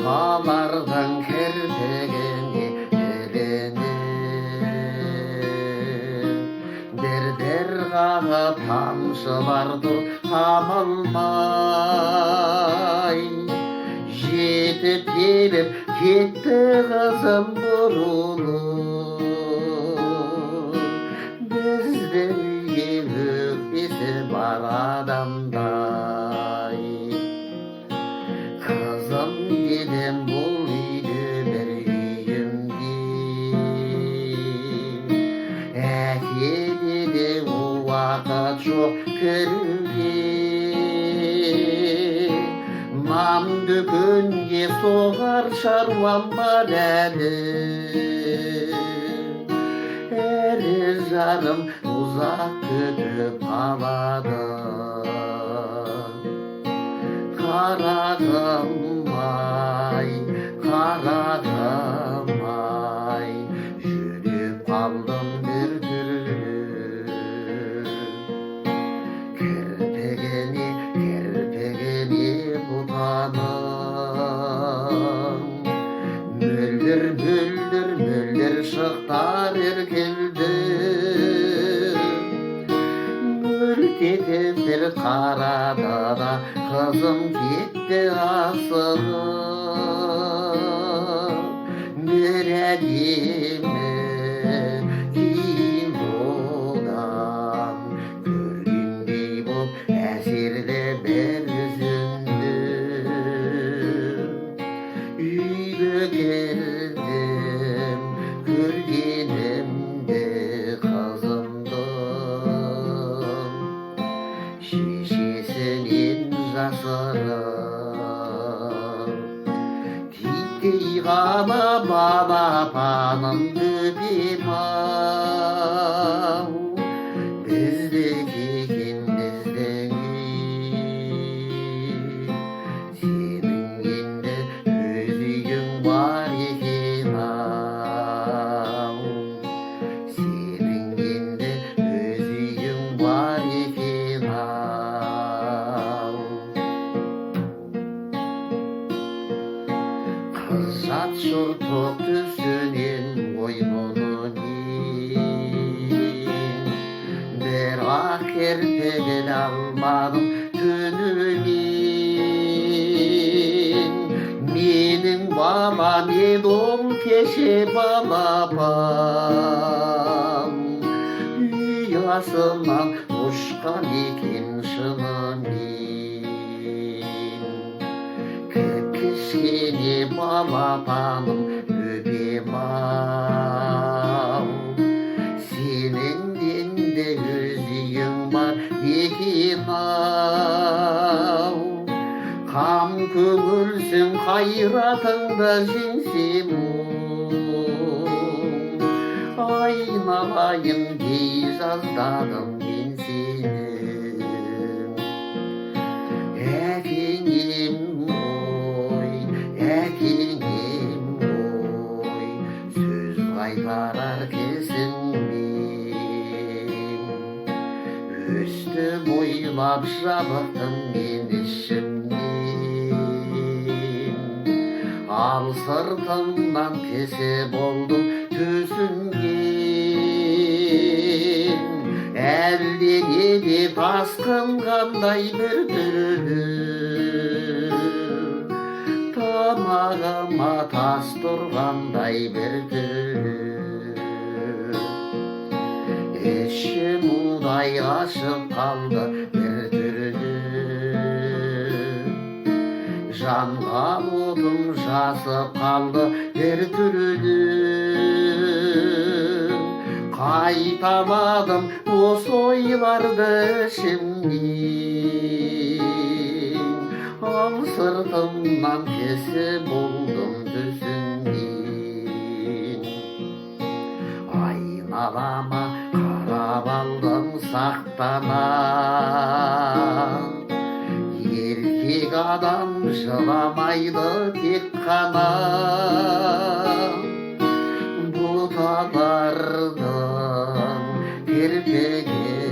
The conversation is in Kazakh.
Бұталардың кірпігіне ілініп, дір-дір қағып тамшылар тұр тамылмай. Жетіп келіп кетті қызым бұрылып, біздің үйге өкпесі бар адамдай. Қызым дедім, бұл үйді бір үйімдей. Әке деді, уақыт жоқ кіруге. Нан дүкенге соғар шаруам бар әлі. Әрі жарым ұзақ күтіп қалады. Қарағым ай, қарағым ай, жүріп қалдым бір түрлі. Кірпігіне, кірпігіне бұтаның мөлдір, мөлдір, мөлдір шықтар іркілді. Мөлт етіп бір қарады да, қызым кетті асығып. Бір әдемі кейін бұдан көргендей боп әсерлі бір үзінді. Үйге кірдім, көргенімді қызымды шешесінен жасырып, титтей ғана балапанымды өпем ау. Біздікі екен біздің үй, сенің енді өз үйің бар екен ау, сенің енді өз үйің бар екен ау. Қыз жат жұрттық түсінен ой, мұны мен бірақ кірпігін алмадым түнімен. Менің балам еді ол кеше балапан, ұясынан ұшқан екен шынымен. Кіп кішкене балапаным, өпем ау, сенің енді өз үйің бар екен ау. Қам көңілсің, қайратыңды жеңсем, айналайын дей жаздадым мен сенің әкең ем ғой, әкең ем ғой, сөз қайтарар кісің мен. Өстіп ойлап жабықтым мен ішімнен, ал сыртымнан кісі болдым төсінген. Әлденеде тасқынғандай бір түрлі, тамағыма тас тұрғандай бір түрлі. Ішім удай ашып қалды бір түрлі, жанған отым жасып қалды бір түрлі. Қайталадым осы ойларды ішімнен, ал сыртымнан кісі болдым түсінген. Айналама қарап алдым сақтана, еркек адам жыламайды тек қана. Бұталардың кірпігіне